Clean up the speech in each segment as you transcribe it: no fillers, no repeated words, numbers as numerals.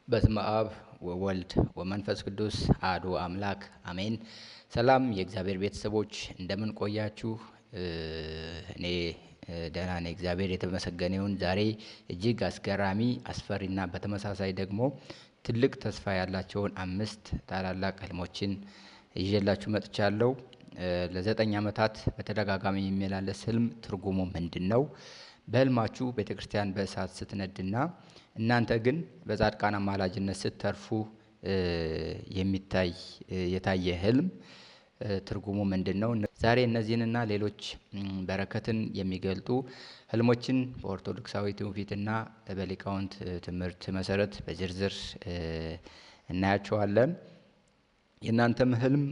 በስመ አብ ወወልድ ወመንፈስ ቅዱስ አሐዱ አምላክ አሜን። ሰላም የእግዚአብሔር ቤተሰቦች እንደምን ቆያችሁ? እኔ ደህና ነኝ፣ እግዚአብሔር የተመሰገነ ይሁን። ዛሬ እጅግ አስገራሚ አስፈሪና በተመሳሳይ ደግሞ ትልቅ ተስፋ ያላቸውን 5 ታላላቅ ህልሞችን ይዤላችሁ መጥቻለሁ። ለ9 ዓመታት በተደጋጋሚ የሚመላለስ ህልም ትርጉሙ ምንድን ነው? በህልማችሁ ቤተክርስቲያን በእሳት ስትነድና እናንተ ግን በጻድቃን አማላጅነት ስትተርፉ የሚታይ የታየ ህልም ትርጉሙ ምንድን ነው? ዛሬ እነዚህንና ሌሎች በረከትን የሚገልጡ ህልሞችን በኦርቶዶክሳዊ ትውፊትና በሊቃውንት ትምህርት መሰረት በዝርዝር እናያቸዋለን። የእናንተም ህልም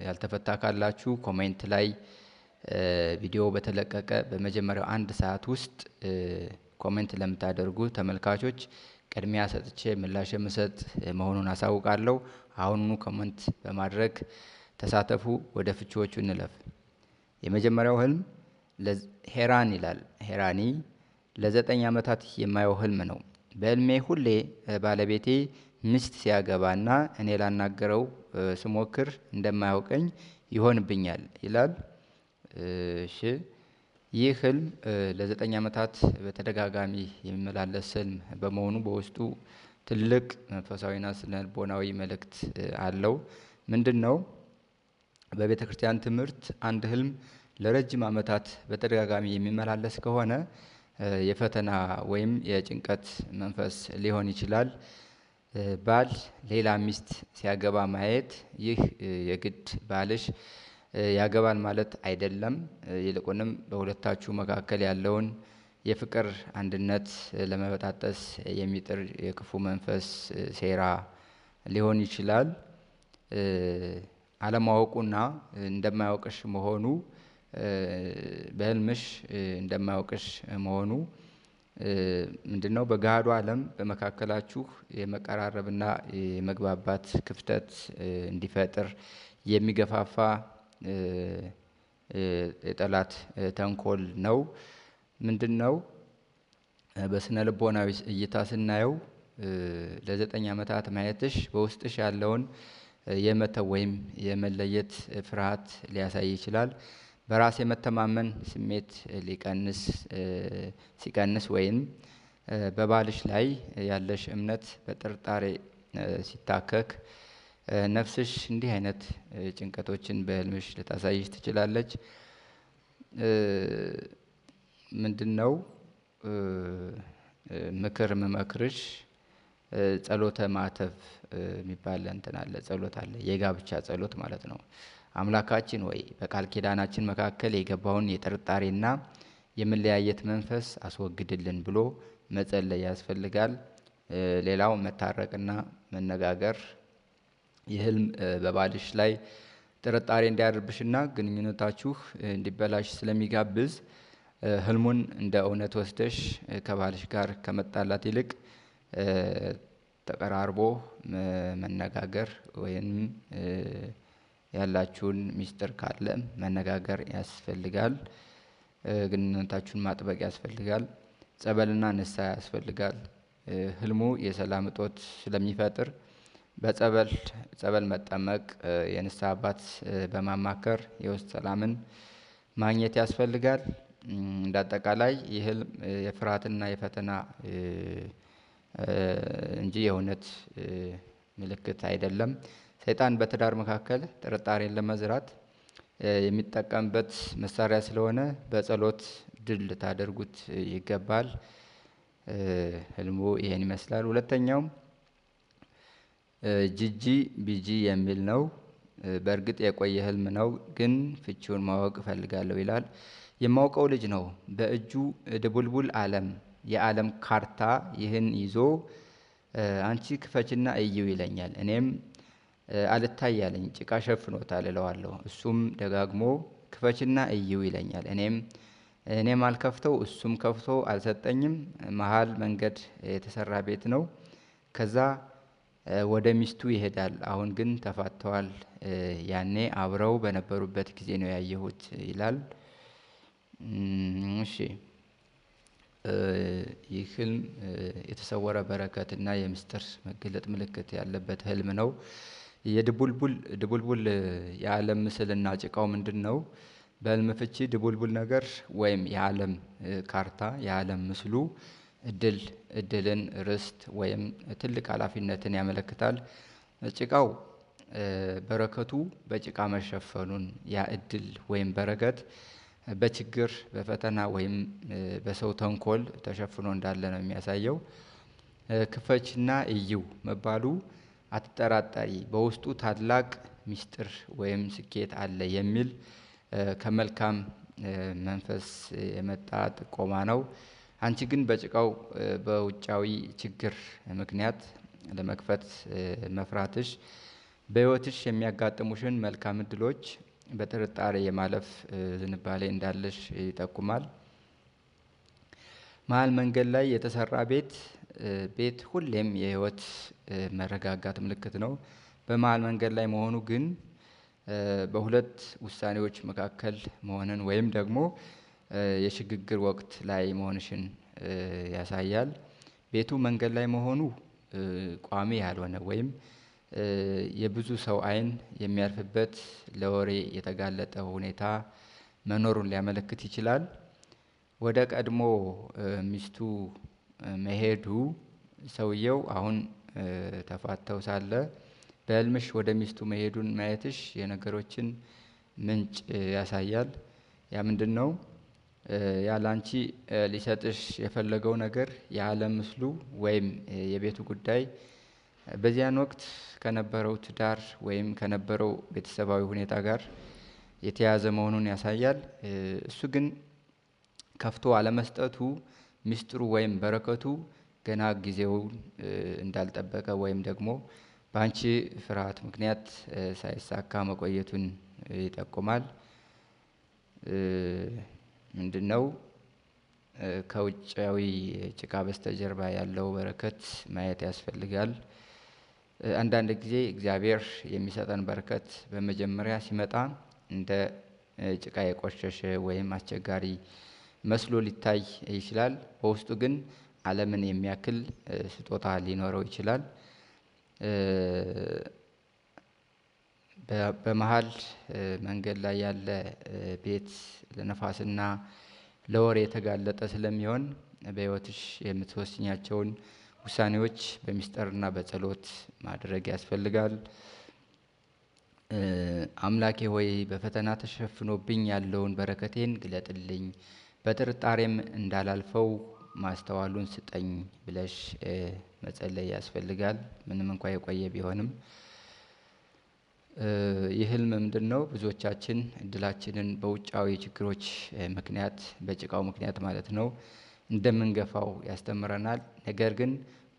ያልተፈታ ካላችሁ comment ላይ ቪዲዮ በተለቀቀ በመጀመሪያው 1 ሰዓት ውስጥ comment ለምታደርጉ ተመልካቾች ቅድሚያ ሰጥቼ ምላሽ የምሰጥ መሆኑን አሳውቃለሁ። አሁኑኑ comment በማድረግ ተሳተፉ። ወደ ፍቺዎቹ እንለፍ። የመጀመሪያው ህልም ሄራን ይላል። ሄራኒ ለ9 ዓመታት የማየው ህልም ነው። በህልሜ ሁሌ ባለቤቴ ሚስት ሲያገባና እኔ ላናገረው ስሞክር እንደማያውቀኝ ይሆንብኛል ይላል። እሺ፣ ይህ ህልም ለ9 ዓመታት በተደጋጋሚ የሚመላለስ ህልም በመሆኑ በውስጡ ትልቅ መንፈሳዊና ስነልቦናዊ መልእክት አለው። ምንድን ነው? በቤተ ክርስቲያን ትምህርት አንድ ህልም ለረጅም ዓመታት በተደጋጋሚ የሚመላለስ ከሆነ የፈተና ወይም የጭንቀት መንፈስ ሊሆን ይችላል። ባል ሌላ ሚስት ሲያገባ ማየት ይህ የግድ ባልሽ ያገባል ማለት አይደለም። ይልቁንም በሁለታችሁ መካከል ያለውን የፍቅር አንድነት ለመበጣጠስ የሚጥር የክፉ መንፈስ ሴራ ሊሆን ይችላል። አለማወቁና እንደማያውቅሽ መሆኑ በህልምሽ እንደማያውቅሽ መሆኑ ምንድነው? በገሃዱ ዓለም በመካከላችሁ የመቀራረብና የመግባባት ክፍተት እንዲፈጥር የሚገፋፋ የጠላት ተንኮል ነው። ምንድነው? በስነ ልቦናዊ እይታ ስናየው ለ9 ዓመታት ማየትሽ በውስጥሽ ያለውን የመተው ወይም የመለየት ፍርሃት ሊያሳይ ይችላል። በራስ የመተማመን ስሜት ሲቀንስ ወይም በባልሽ ላይ ያለሽ እምነት በጥርጣሬ ሲታከክ ነፍስሽ እንዲህ አይነት ጭንቀቶችን በህልምሽ ልታሳይሽ ትችላለች። ምንድነው? ምክር ምመክርሽ ጸሎተ ማተብ የሚባል እንትን አለ፣ ጸሎት አለ፣ የጋብቻ ጸሎት ማለት ነው። አምላካችን ወይ በቃል ኪዳናችን መካከል የገባውን የጥርጣሬና የመለያየት መንፈስ አስወግድልን ብሎ መጸለይ ያስፈልጋል። ሌላው መታረቅና መነጋገር። የህልም በባልሽ ላይ ጥርጣሬ እንዲያድርብሽና ግንኙነታችሁ እንዲበላሽ ስለሚጋብዝ ህልሙን እንደ እውነት ወስደሽ ከባልሽ ጋር ከመጣላት ይልቅ ተቀራርቦ መነጋገር ወይም ያላችሁን ሚስጥር ካለ መነጋገር ያስፈልጋል። ግንኙነታችሁን ማጥበቅ ያስፈልጋል። ጸበልና ንስሐ ያስፈልጋል። ህልሙ የሰላም እጦት ስለሚፈጥር በጸበል ጸበል መጠመቅ፣ የንስሐ አባት በማማከር የውስጥ ሰላምን ማግኘት ያስፈልጋል። እንደ አጠቃላይ ይህ ህልም የፍርሃትና የፈተና እንጂ የእውነት ምልክት አይደለም። ሰይጣን በትዳር መካከል ጥርጣሬን ለመዝራት የሚጠቀምበት መሳሪያ ስለሆነ በጸሎት ድል ልታደርጉት ይገባል። ህልሙ ይሄን ይመስላል። ሁለተኛው ጂጂ ቢጂ የሚል ነው። በእርግጥ የቆየ ህልም ነው፣ ግን ፍቺውን ማወቅ እፈልጋለሁ ይላል። የማውቀው ልጅ ነው። በእጁ ድቡልቡል ዓለም የዓለም ካርታ ይህን ይዞ አንቺ ክፈችና እይው ይለኛል። እኔም አልታይ ያለኝ ጭቃ ሸፍኖታል እለዋለሁ። እሱም ደጋግሞ ክፈችና እይው ይለኛል። እኔም አልከፍተው እሱም ከፍቶ አልሰጠኝም። መሀል መንገድ የተሰራ ቤት ነው። ከዛ ወደ ሚስቱ ይሄዳል። አሁን ግን ተፋተዋል። ያኔ አብረው በነበሩበት ጊዜ ነው ያየሁት ይላል። እሺ፣ ይህ ህልም የተሰወረ በረከት እና የምስጢር መገለጥ ምልክት ያለበት ህልም ነው። የድቡልቡል ድቡልቡል የአለም ምስልና ጭቃው ምንድነው? በህልም ፍቺ ድቡልቡል ነገር ወይም የአለም ካርታ የአለም ምስሉ እድል እድልን ርስት ወይም ትልቅ ሀላፊነትን ያመለክታል። ጭቃው በረከቱ በጭቃ መሸፈኑን ያ እድል ወይም በረከት በችግር በፈተና ወይም በሰው ተንኮል ተሸፍኖ እንዳለ ነው የሚያሳየው። ክፈችና እይው መባሉ አትጠራጠሪ በውስጡ ታላቅ ሚስጥር ወይም ስኬት አለ የሚል ከመልካም መንፈስ የመጣ ጥቆማ ነው። አንቺ ግን በጭቃው በውጫዊ ችግር ምክንያት ለመክፈት መፍራትሽ በህይወትሽ የሚያጋጥሙሽን መልካም እድሎች በጥርጣሬ የማለፍ ዝንባሌ እንዳለሽ ይጠቁማል። መሃል መንገድ ላይ የተሰራ ቤት ሁሌም የህይወት መረጋጋት ምልክት ነው። በመሃል መንገድ ላይ መሆኑ ግን በሁለት ውሳኔዎች መካከል መሆንን ወይም ደግሞ የሽግግር ወቅት ላይ መሆንሽን ያሳያል። ቤቱ መንገድ ላይ መሆኑ ቋሚ ያልሆነ ወይም የብዙ ሰው አይን የሚያርፍበት ለወሬ የተጋለጠ ሁኔታ መኖሩን ሊያመለክት ይችላል። ወደ ቀድሞ ሚስቱ መሄዱ ሰውየው አሁን ተፋተው ሳለ በህልምሽ ወደ ሚስቱ መሄዱን ማየትሽ የነገሮችን ምንጭ ያሳያል። ያ ምንድነው? ያላንቺ ሊሰጥሽ የፈለገው ነገር የአለም ምስሉ ወይም የቤቱ ጉዳይ በዚያን ወቅት ከነበረው ትዳር ወይም ከነበረው ቤተሰባዊ ሁኔታ ጋር የተያያዘ መሆኑን ያሳያል። እሱ ግን ከፍቶ አለመስጠቱ ሚስጥሩ ወይም በረከቱ ገና ጊዜውን እንዳልጠበቀ ወይም ደግሞ በአንቺ ፍርሃት ምክንያት ሳይሳካ መቆየቱን ይጠቁማል። ምንድነው? ከውጫዊ ጭቃ በስተጀርባ ያለው በረከት ማየት ያስፈልጋል። አንዳንድ ጊዜ እግዚአብሔር የሚሰጠን በረከት በመጀመሪያ ሲመጣ እንደ ጭቃ የቆሸሸ ወይም አስቸጋሪ መስሎ ሊታይ ይችላል። በውስጡ ግን አለምን የሚያክል ስጦታ ሊኖረው ይችላል። በመሃል መንገድ ላይ ያለ ቤት ለነፋስና ለወሬ የተጋለጠ ስለሚሆን በህይወትሽ የምትወስኛቸውን ውሳኔዎች በሚስጥርና በጸሎት ማድረግ ያስፈልጋል። አምላኬ ሆይ በፈተና ተሸፍኖብኝ ያለውን በረከቴን ግለጥልኝ፣ በጥርጣሬም እንዳላልፈው ማስተዋሉን ስጠኝ ብለሽ መጸለይ ያስፈልጋል። ምንም እንኳን የቆየ ቢሆንም። ይህ ህልም ምንድነው? ብዙዎቻችን እድላችንን በውጫዊ ችግሮች ምክንያት በጭቃው ምክንያት ማለት ነው እንደምንገፋው ያስተምረናል። ነገር ግን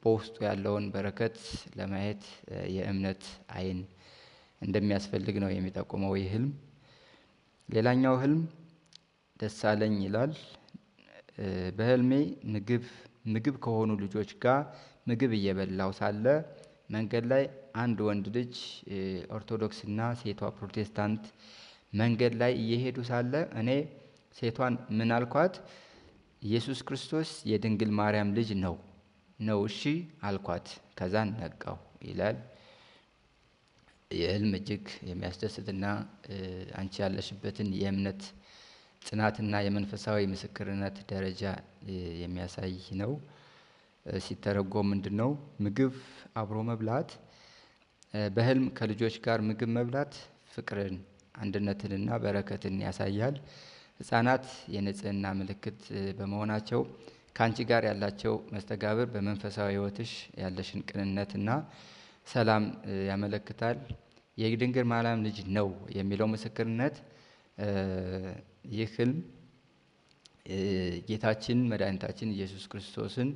በውስጡ ያለውን በረከት ለማየት የእምነት አይን እንደሚያስፈልግ ነው የሚጠቁመው ይህ ህልም። ሌላኛው ህልም ደሳለኝ ይላል። በህልሜ ምግብ ከሆኑ ልጆች ጋር ምግብ እየበላው ሳለ መንገድ ላይ አንድ ወንድ ልጅ ኦርቶዶክስና ሴቷ ፕሮቴስታንት መንገድ ላይ እየሄዱ ሳለ እኔ ሴቷን ምን አልኳት? ኢየሱስ ክርስቶስ የድንግል ማርያም ልጅ ነው ነው እሺ አልኳት። ከዛን ነቃው ይላል። የህልም እጅግ የሚያስደስትና አንቺ ያለሽበትን የእምነት ጽናትና የመንፈሳዊ ምስክርነት ደረጃ የሚያሳይ ነው። ሲተረጎም ምንድነው? ምግብ አብሮ መብላት በህልም ከልጆች ጋር ምግብ መብላት ፍቅርን አንድነትንና በረከትን ያሳያል። ህፃናት የንጽህና ምልክት በመሆናቸው ካንቺ ጋር ያላቸው መስተጋብር በመንፈሳዊ ህይወትሽ ያለሽን ቅንነትና ሰላም ያመለክታል። የድንግል ማርያም ልጅ ነው የሚለው ምስክርነት ይህ ህልም ጌታችን መድኃኒታችን ኢየሱስ ክርስቶስን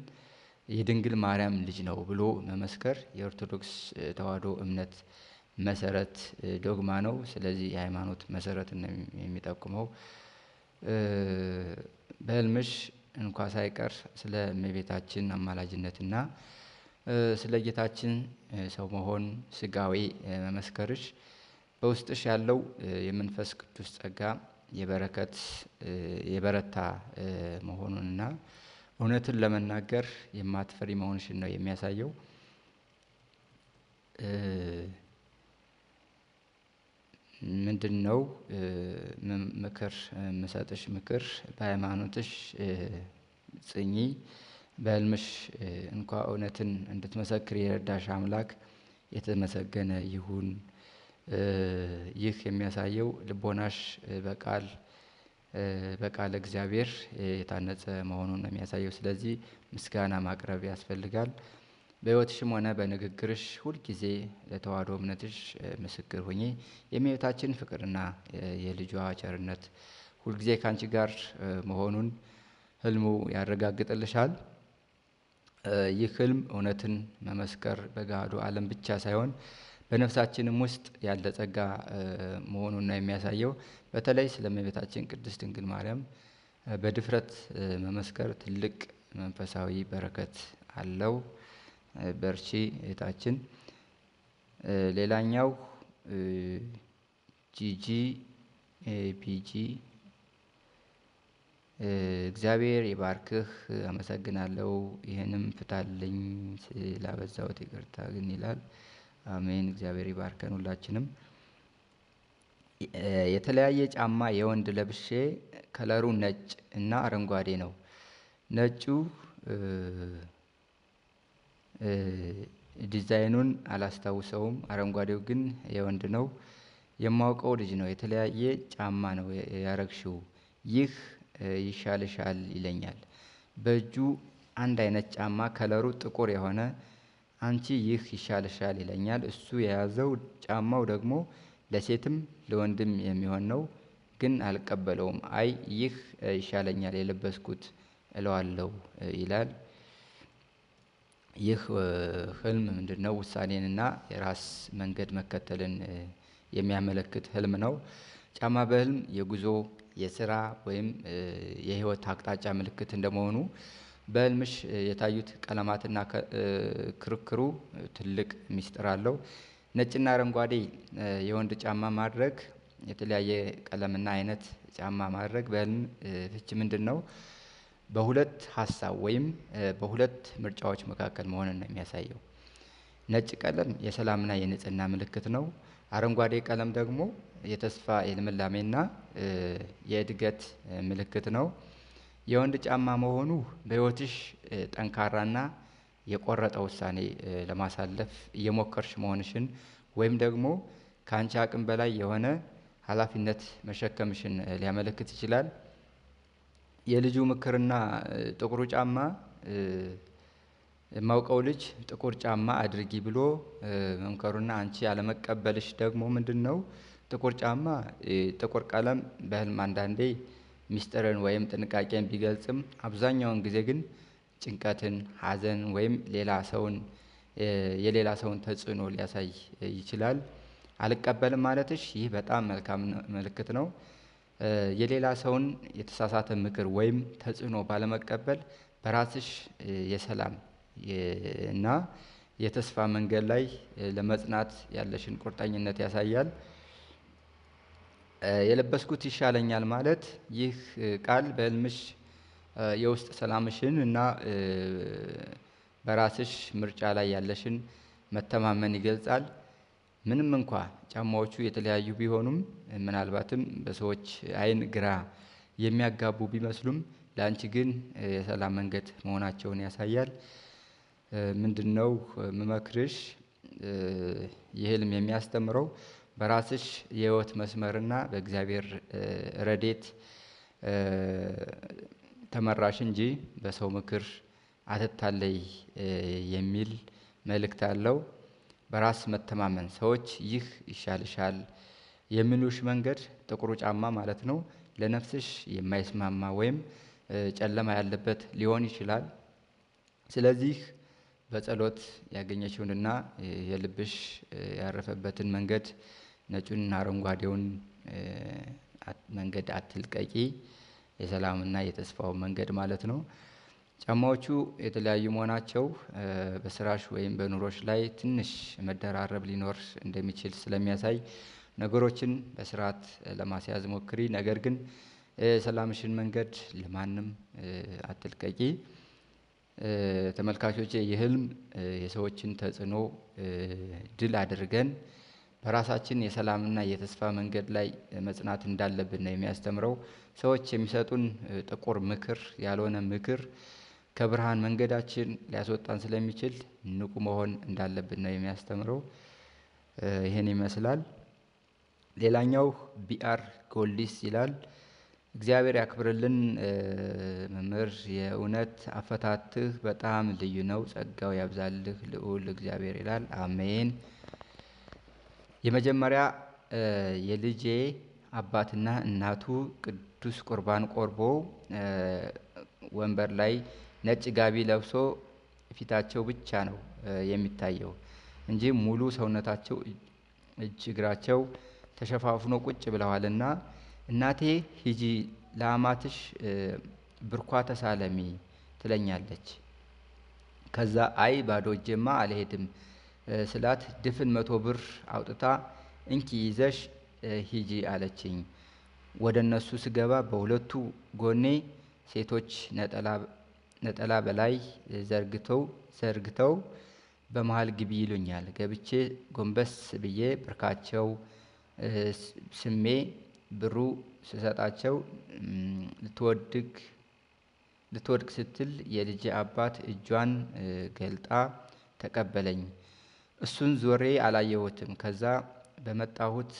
የድንግል ማርያም ልጅ ነው ብሎ መመስከር የኦርቶዶክስ ተዋህዶ እምነት መሰረት ዶግማ ነው። ስለዚህ የሃይማኖት መሰረት ነው የሚጠቁመው። በህልምሽ እንኳ ሳይቀር ስለ እመቤታችን አማላጅነትና ስለ ጌታችን ሰው መሆን ስጋዊ መመስከርሽ በውስጥሽ ያለው የመንፈስ ቅዱስ ጸጋ የበረከት የበረታ መሆኑንና እውነትን ለመናገር የማትፈሪ መሆንሽን ነው የሚያሳየው። ምንድነው? ምክር የምሰጥሽ ምክር በሃይማኖትሽ ጽኚ። በህልምሽ እንኳ እውነትን እንድትመሰክር የረዳሽ አምላክ የተመሰገነ ይሁን። ይህ የሚያሳየው ልቦናሽ በቃል በቃለ እግዚአብሔር የታነጸ መሆኑን ነው የሚያሳየው። ስለዚህ ምስጋና ማቅረብ ያስፈልጋል። በህይወትሽም ሆነ በንግግርሽ ሁልጊዜ ለተዋህዶ እምነትሽ ምስክር ሁኚ። የእመቤታችን ፍቅርና የልጇ ቸርነት ሁልጊዜ ካንቺ ጋር መሆኑን ህልሙ ያረጋግጥልሻል። ይህ ህልም እውነትን መመስከር በገሃዱ ዓለም ብቻ ሳይሆን በነፍሳችንም ውስጥ ያለ ጸጋ መሆኑን ነው የሚያሳየው። በተለይ ስለ እመቤታችን ቅድስት ድንግል ማርያም በድፍረት መመስከር ትልቅ መንፈሳዊ በረከት አለው። በርቺ እህታችን። ሌላኛው ጂጂ ቢጂ፣ እግዚአብሔር ይባርክህ፣ አመሰግናለሁ። ይህንም ፍታልኝ ስላበዛሁት ይቅርታ ግን ይላል። አሜን። እግዚአብሔር ይባርከን ሁላችንም። የተለያየ ጫማ የወንድ ለብሼ ከለሩ ነጭ እና አረንጓዴ ነው። ነጩ ዲዛይኑን አላስታውሰውም፣ አረንጓዴው ግን የወንድ ነው። የማውቀው ልጅ ነው። የተለያየ ጫማ ነው ያረግሽው፣ ይህ ይሻልሻል ይለኛል። በእጁ አንድ አይነት ጫማ ከለሩ ጥቁር የሆነ፣ አንቺ ይህ ይሻልሻል ይለኛል። እሱ የያዘው ጫማው ደግሞ ለሴትም ለወንድም የሚሆን ነው፣ ግን አልቀበለውም። አይ ይህ ይሻለኛል የለበስኩት እለዋለሁ ይላል። ይህ ህልም ምንድነው? ውሳኔንና የራስ መንገድ መከተልን የሚያመለክት ህልም ነው። ጫማ በህልም የጉዞ፣ የስራ ወይም የህይወት አቅጣጫ ምልክት እንደመሆኑ በህልምሽ የታዩት ቀለማትና ክርክሩ ትልቅ ሚስጥር አለው። ነጭና አረንጓዴ የወንድ ጫማ ማድረግ፣ የተለያየ ቀለምና አይነት ጫማ ማድረግ በህልም ፍቺ ምንድነው? በሁለት ሀሳብ ወይም በሁለት ምርጫዎች መካከል መሆንን ነው የሚያሳየው። ነጭ ቀለም የሰላምና የንጽህና ምልክት ነው። አረንጓዴ ቀለም ደግሞ የተስፋ፣ የልምላሜና የእድገት ምልክት ነው። የወንድ ጫማ መሆኑ በህይወትሽ ጠንካራና የቆረጠ ውሳኔ ለማሳለፍ እየሞከርሽ መሆንሽን ወይም ደግሞ ከአንቺ አቅም በላይ የሆነ ኃላፊነት መሸከምሽን ሊያመለክት ይችላል። የልጁ ምክርና ጥቁሩ ጫማ፣ የማውቀው ልጅ ጥቁር ጫማ አድርጊ ብሎ መምከሩና አንቺ ያለመቀበልሽ ደግሞ ምንድነው? ጥቁር ጫማ፣ ጥቁር ቀለም በህልም አንዳንዴ ሚስጥርን ወይም ጥንቃቄን ቢገልጽም አብዛኛውን ጊዜ ግን ጭንቀትን፣ ሀዘን ወይም ሌላ ሰውን የሌላ ሰውን ተጽዕኖ ሊያሳይ ይችላል። አልቀበልም ማለትሽ ይህ በጣም መልካም ምልክት ነው። የሌላ ሰውን የተሳሳተ ምክር ወይም ተጽዕኖ ባለመቀበል በራስሽ የሰላም እና የተስፋ መንገድ ላይ ለመጽናት ያለሽን ቁርጠኝነት ያሳያል። የለበስኩት ይሻለኛል ማለት፣ ይህ ቃል በህልምሽ የውስጥ ሰላምሽን እና በራስሽ ምርጫ ላይ ያለሽን መተማመን ይገልጻል። ምንም እንኳ ጫማዎቹ የተለያዩ ቢሆኑም፣ ምናልባትም በሰዎች አይን ግራ የሚያጋቡ ቢመስሉም ለአንቺ ግን የሰላም መንገድ መሆናቸውን ያሳያል። ምንድነው ምመክርሽ? ይህ ህልም የሚያስተምረው በራስሽ የህይወት መስመርና በእግዚአብሔር ረድኤት ተመራሽ እንጂ በሰው ምክር አትታለይ የሚል መልእክት አለው። በራስ መተማመን፣ ሰዎች ይህ ይሻልሻል የሚሉሽ መንገድ፣ ጥቁሩ ጫማ ማለት ነው፣ ለነፍስሽ የማይስማማ ወይም ጨለማ ያለበት ሊሆን ይችላል። ስለዚህ በጸሎት ያገኘሽውንና የልብሽ ያረፈበትን መንገድ፣ ነጩንና አረንጓዴውን መንገድ አትልቀቂ። የሰላምና የተስፋው መንገድ ማለት ነው። ጫማዎቹ የተለያዩ መሆናቸው በስራሽ ወይም በኑሮሽ ላይ ትንሽ መደራረብ ሊኖር እንደሚችል ስለሚያሳይ ነገሮችን በስርዓት ለማስያዝ ሞክሪ። ነገር ግን የሰላምሽን መንገድ ለማንም አትልቀቂ። ተመልካቾቼ ይህ ህልም የሰዎችን ተጽዕኖ ድል አድርገን በራሳችን የሰላምና የተስፋ መንገድ ላይ መጽናት እንዳለብን ነው የሚያስተምረው። ሰዎች የሚሰጡን ጥቁር ምክር፣ ያልሆነ ምክር ከብርሃን መንገዳችን ሊያስወጣን ስለሚችል ንቁ መሆን እንዳለብን ነው የሚያስተምረው። ይሄን ይመስላል። ሌላኛው ቢአር ጎልዲስ ይላል። እግዚአብሔር ያክብርልን መምህር፣ የእውነት አፈታትህ በጣም ልዩ ነው። ጸጋው ያብዛልህ ልዑል እግዚአብሔር ይላል። አሜን። የመጀመሪያ የልጄ አባትና እናቱ ቅዱስ ቁርባን ቆርቦ ወንበር ላይ ነጭ ጋቢ ለብሶ ፊታቸው ብቻ ነው የሚታየው እንጂ ሙሉ ሰውነታቸው እጅ እግራቸው ተሸፋፍኖ ቁጭ ብለዋልና እናቴ ሂጂ ለአማትሽ ብርኳ ተሳለሚ ትለኛለች። ከዛ አይ ባዶ እጄማ አልሄድም ስላት ድፍን 100 ብር አውጥታ እንኪ ይዘሽ ሂጂ አለችኝ። ወደ እነሱ ስገባ በሁለቱ ጎኔ ሴቶች ነጠላ በላይ ዘርግተው በመሃል ግቢ ይሉኛል። ገብቼ ጎንበስ ብዬ ብርካቸው ስሜ ብሩ ስሰጣቸው ልትወድቅ ስትል የልጄ አባት እጇን ገልጣ ተቀበለኝ። እሱን ዞሬ አላየሁትም። ከዛ በመጣሁት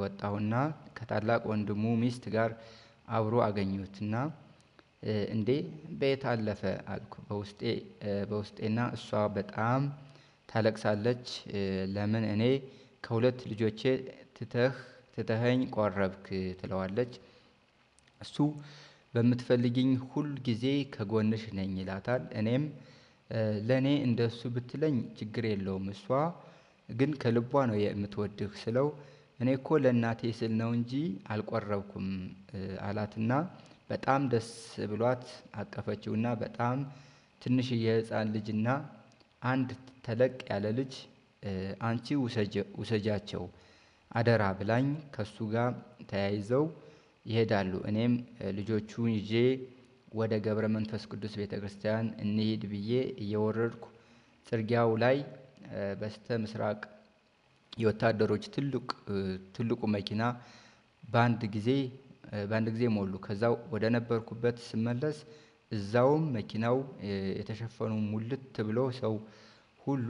ወጣሁና ከታላቅ ወንድሙ ሚስት ጋር አብሮ አገኘሁትና እንዴ በየት አለፈ አልኩ በውስጤና እሷ በጣም ታለቅሳለች። ለምን እኔ ከሁለት ልጆቼ ትተኸኝ ቆረብክ ትለዋለች። እሱ በምትፈልጊኝ ሁል ጊዜ ከጎንሽ ነኝ ይላታል። እኔም ለኔ እንደሱ ብትለኝ ችግር የለውም፣ እሷ ግን ከልቧ ነው የምትወድህ ስለው እኔ እኮ ለእናቴ ስል ነው እንጂ አልቆረብኩም አላትና በጣም ደስ ብሏት አቀፈችውና በጣም ትንሽ የህፃን ልጅና አንድ ተለቅ ያለ ልጅ አንቺ ውሰጃቸው አደራ ብላኝ ከሱ ጋር ተያይዘው ይሄዳሉ። እኔም ልጆቹን ይዤ ወደ ገብረ መንፈስ ቅዱስ ቤተክርስቲያን እንሂድ ብዬ እየወረድኩ ጽርጊያው ላይ በስተ ምስራቅ የወታደሮች ትልቁ መኪና በአንድ ጊዜ ሞሉ። ከዛው ወደ ነበርኩበት ስመለስ እዛውም መኪናው የተሸፈኑ ሙልት ብሎ ሰው ሁሉ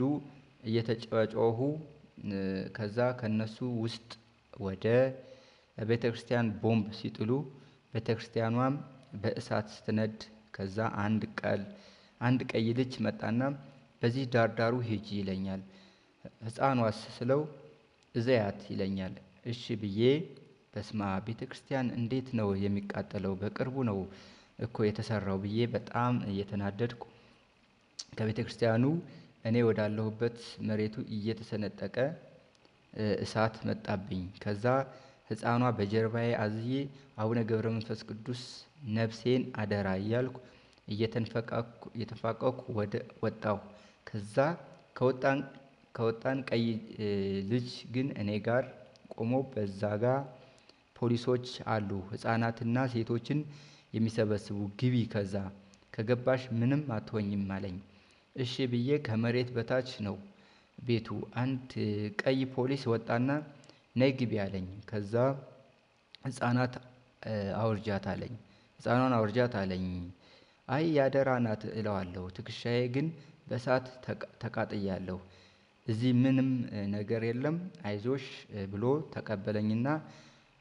እየተጫጫሁ ከዛ ከነሱ ውስጥ ወደ ቤተክርስቲያን ቦምብ ሲጥሉ ቤተክርስቲያኗም በእሳት ስትነድ ከዛ አንድ ቀይ ልጅ መጣና በዚህ ዳርዳሩ ሂጂ ይለኛል። ህፃኗስ ስለው እዘያት ይለኛል። እሺ ብዬ በስማ ቤተክርስቲያን እንዴት ነው የሚቃጠለው? በቅርቡ ነው እኮ የተሰራው ብዬ በጣም እየተናደድኩ ከቤተክርስቲያኑ እኔ ወዳለሁበት መሬቱ እየተሰነጠቀ እሳት መጣብኝ። ከዛ ህፃኗ በጀርባዬ አዝዬ አቡነ ገብረ መንፈስ ቅዱስ ነፍሴን አደራ እያልኩ እየተንፋቀኩ ወደ ወጣሁ። ከዛ ከወጣን ቀይ ልጅ ግን እኔ ጋር ቆሞ በዛ ጋር ፖሊሶች አሉ ህፃናትና ሴቶችን የሚሰበስቡ ግቢ፣ ከዛ ከገባሽ ምንም አትሆኝም አለኝ። እሺ ብዬ ከመሬት በታች ነው ቤቱ። አንድ ቀይ ፖሊስ ወጣና ነይ ግቢ አለኝ። ከዛ ህፃናት አውርጃት አለኝ። ህፃኗን አውርጃት አለኝ። አይ ያደራ ናት እለዋለሁ። ትከሻዬ ግን በእሳት ተቃጥያለሁ። እዚህ ምንም ነገር የለም አይዞሽ ብሎ ተቀበለኝና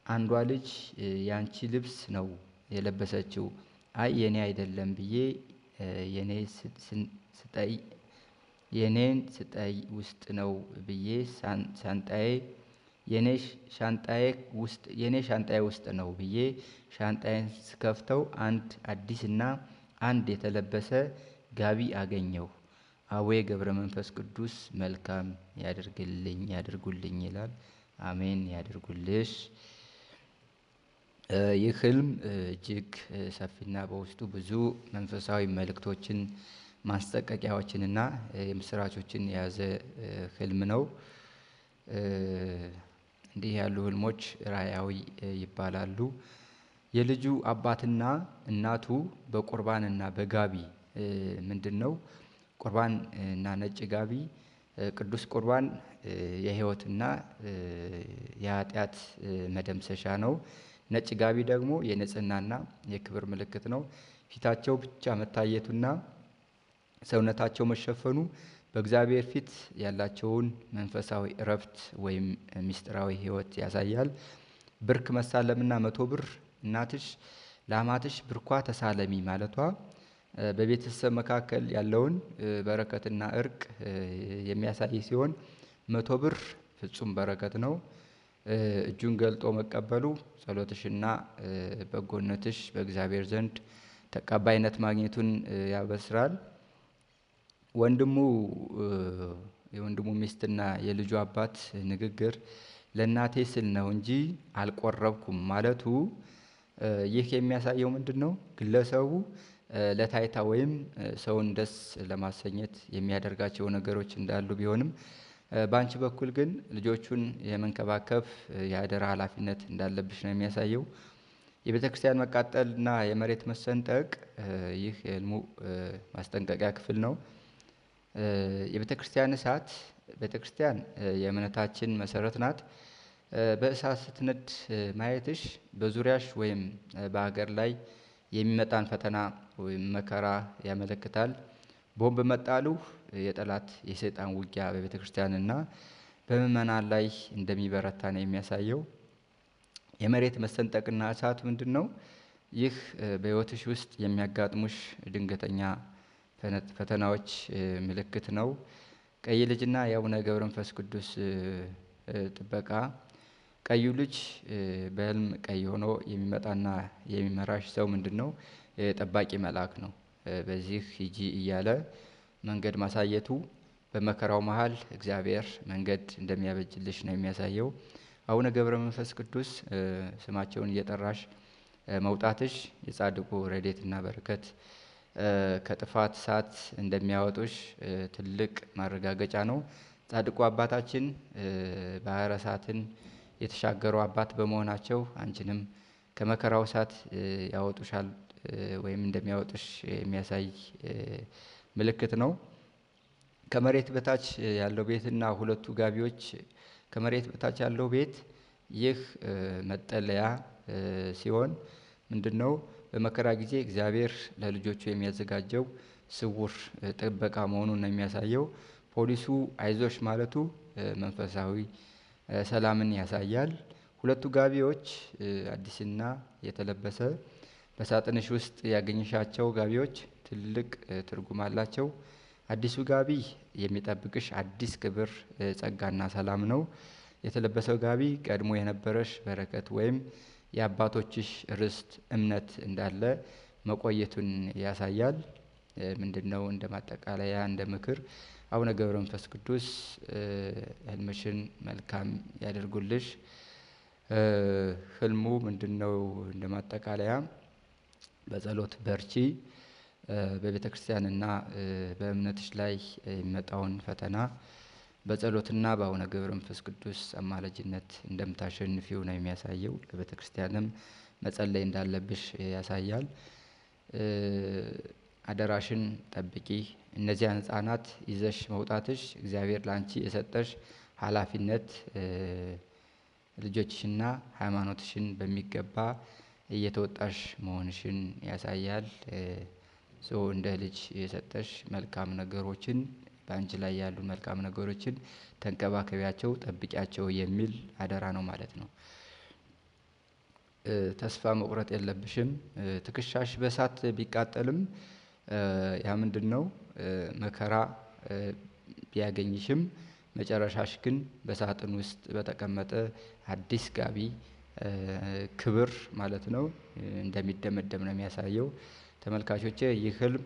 አንዷ ልጅ ያንቺ ልብስ ነው የለበሰችው። አይ የኔ አይደለም ብዬ የኔን ስጠይ ውስጥ ነው ብዬ ሻንጣዬ የኔ ሻንጣዬ ውስጥ ነው ብዬ ሻንጣዬን ስከፍተው አንድ አዲስና አንድ የተለበሰ ጋቢ አገኘሁ። አዌ ገብረ መንፈስ ቅዱስ መልካም ያድርግልኝ ያድርጉልኝ ይላል። አሜን ያድርጉልሽ። ይህ ህልም እጅግ ሰፊና በውስጡ ብዙ መንፈሳዊ መልእክቶችን ማስጠንቀቂያዎችንና የምስራቾችን የያዘ ህልም ነው። እንዲህ ያሉ ህልሞች ራእያዊ ይባላሉ። የልጁ አባትና እናቱ በቁርባንና በጋቢ ምንድነው? ቁርባን እና ነጭ ጋቢ ቅዱስ ቁርባን የህይወትና የኃጢአት መደምሰሻ ነው። ነጭ ጋቢ ደግሞ የንጽህናና የክብር ምልክት ነው። ፊታቸው ብቻ መታየቱና ሰውነታቸው መሸፈኑ በእግዚአብሔር ፊት ያላቸውን መንፈሳዊ እረፍት ወይም ሚስጥራዊ ህይወት ያሳያል። ብርክ መሳለምና 100 ብር እናትሽ ለአማትሽ ብርኳ ተሳለሚ ማለቷ በቤተሰብ መካከል ያለውን በረከትና እርቅ የሚያሳይ ሲሆን 100 ብር ፍጹም በረከት ነው። እጁን ገልጦ መቀበሉ ጸሎትሽና በጎነትሽ በእግዚአብሔር ዘንድ ተቀባይነት ማግኘቱን ያበስራል። ወንድሙ የወንድሙ ሚስትና የልጁ አባት ንግግር ለእናቴ ስል ነው እንጂ አልቆረብኩም ማለቱ ይህ የሚያሳየው ምንድነው? ግለሰቡ ለታይታ ወይም ሰውን ደስ ለማሰኘት የሚያደርጋቸው ነገሮች እንዳሉ ቢሆንም በአንቺ በኩል ግን ልጆቹን የመንከባከብ የአደራ ሀላፊነት እንዳለብሽ ነው የሚያሳየው። የቤተክርስቲያን መቃጠልና የመሬት መሰንጠቅ ይህ የህልሙ ማስጠንቀቂያ ክፍል ነው። የቤተክርስቲያን እሳት ቤተክርስቲያን የእምነታችን መሰረት ናት። በእሳት ስትነድ ማየትሽ በዙሪያሽ ወይም በሀገር ላይ የሚመጣን ፈተና ወይም መከራ ያመለክታል። ቦምብ መጣሉ የጠላት የሰይጣን ውጊያ በቤተክርስቲያንና በምእመናን ላይ እንደሚበረታ ነው የሚያሳየው። የመሬት መሰንጠቅና እሳት ምንድነው? ይህ በህይወትሽ ውስጥ የሚያጋጥሙሽ ድንገተኛ ፈተናዎች ምልክት ነው። ቀይ ልጅና የአቡነ ገብረ መንፈስ ቅዱስ ጥበቃ ቀዩ ልጅ በህልም ቀይ ሆኖ የሚመጣና የሚመራሽ ሰው ምንድነው? ጠባቂ መልአክ ነው። በዚህ ሂጂ እያለ መንገድ ማሳየቱ በመከራው መሃል እግዚአብሔር መንገድ እንደሚያበጅልሽ ነው የሚያሳየው። አቡነ ገብረ መንፈስ ቅዱስ ስማቸውን እየጠራሽ መውጣትሽ የጻድቁ ረድኤትና በረከት ከጥፋት እሳት እንደሚያወጡሽ ትልቅ ማረጋገጫ ነው። ጻድቁ አባታችን ባህረ እሳትን የተሻገሩ አባት በመሆናቸው አንቺንም ከመከራው እሳት ያወጡሻል ወይም እንደሚያወጡሽ የሚያሳይ ምልክት ነው። ከመሬት በታች ያለው ቤትና ሁለቱ ጋቢዎች ከመሬት በታች ያለው ቤት ይህ መጠለያ ሲሆን ምንድነው? በመከራ ጊዜ እግዚአብሔር ለልጆቹ የሚያዘጋጀው ስውር ጥበቃ መሆኑን ነው የሚያሳየው። ፖሊሱ አይዞሽ ማለቱ መንፈሳዊ ሰላምን ያሳያል። ሁለቱ ጋቢዎች አዲስና የተለበሰ በሳጥንሽ ውስጥ ያገኘሻቸው ጋቢዎች ትልቅ ትርጉም አላቸው። አዲሱ ጋቢ የሚጠብቅሽ አዲስ ክብር ጸጋና ሰላም ነው። የተለበሰው ጋቢ ቀድሞ የነበረሽ በረከት ወይም የአባቶችሽ ርስት እምነት እንዳለ መቆየቱን ያሳያል። ምንድነው? እንደ ማጠቃለያ እንደ ምክር አቡነ ገብረ መንፈስ ቅዱስ ህልምሽን መልካም ያደርጉልሽ። ህልሙ ምንድነው? እንደ ማጠቃለያ በጸሎት በርቺ። በቤተክርስቲያንና በእምነትሽ ላይ የሚመጣውን ፈተና በጸሎትና በአቡነ ገብረ መንፈስ ቅዱስ አማላጅነት እንደምታሸንፊው ነው የሚያሳየው። ለቤተክርስቲያንም መጸለይ እንዳለብሽ ያሳያል። አደራሽን ጠብቂ። እነዚያን ህፃናት ይዘሽ መውጣትሽ እግዚአብሔር ላንቺ የሰጠሽ ሀላፊነት ልጆችሽና ሃይማኖትሽን በሚገባ እየተወጣሽ መሆንሽን ያሳያል። so እንደ ልጅ የሰጠሽ መልካም ነገሮችን በአንቺ ላይ ያሉ መልካም ነገሮችን ተንከባከቢያቸው፣ ጠብቂያቸው የሚል አደራ ነው ማለት ነው። ተስፋ መቁረጥ የለብሽም። ትከሻሽ በእሳት ቢቃጠልም ያ ምንድነው? መከራ ቢያገኝሽም መጨረሻሽ ግን በሳጥን ውስጥ በተቀመጠ አዲስ ጋቢ ክብር ማለት ነው እንደሚደመደም ነው የሚያሳየው። ተመልካቾቼ ይህ ህልም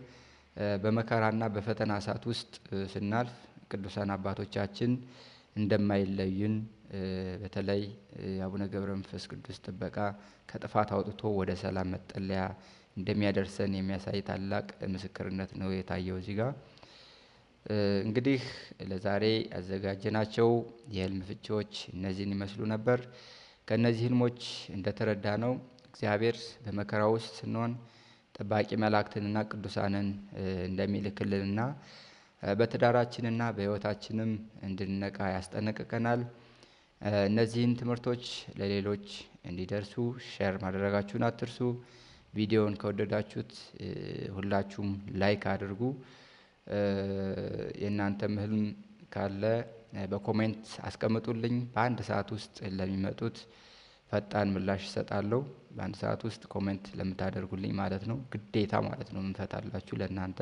በመከራና በፈተና እሳት ውስጥ ስናልፍ ቅዱሳን አባቶቻችን እንደማይለዩን በተለይ የአቡነ ገብረ መንፈስ ቅዱስ ጥበቃ ከጥፋት አውጥቶ ወደ ሰላም መጠለያ እንደሚያደርሰን የሚያሳይ ታላቅ ምስክርነት ነው የታየው እዚህ ጋር። እንግዲህ ለዛሬ ያዘጋጀናቸው የህልም ፍቺዎች እነዚህን ይመስሉ ነበር። ከእነዚህ ህልሞች እንደተረዳነው እግዚአብሔር በመከራ ውስጥ ስንሆን ጠባቂ መላእክትንና ቅዱሳንን እንደሚልክልንና በትዳራችንና በሕይወታችንም እንድንነቃ ያስጠነቅቀናል። እነዚህን ትምህርቶች ለሌሎች እንዲደርሱ share ማድረጋችሁን አትርሱ። ቪዲዮውን ከወደዳችሁት ሁላችሁም like አድርጉ። የእናንተም ህልም ካለ በ comment አስቀምጡልኝ። በአንድ ሰዓት ውስጥ ለሚመጡት ፈጣን ምላሽ እሰጣለሁ። በአንድ ሰዓት ውስጥ comment ለምታደርጉልኝ ማለት ነው፣ ግዴታ ማለት ነው የምንፈታላችሁ ለእናንተ።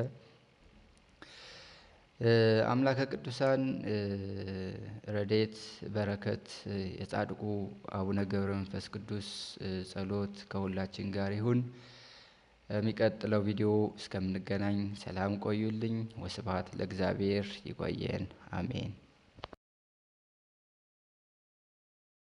አምላከ ቅዱሳን ረድኤት በረከት የጻድቁ አቡነ ገብረ መንፈስ ቅዱስ ጸሎት ከሁላችን ጋር ይሁን። የሚቀጥለው ቪዲዮ እስከምንገናኝ ሰላም ቆዩልኝ። ወስብሐት ለእግዚአብሔር። ይቆየን። አሜን።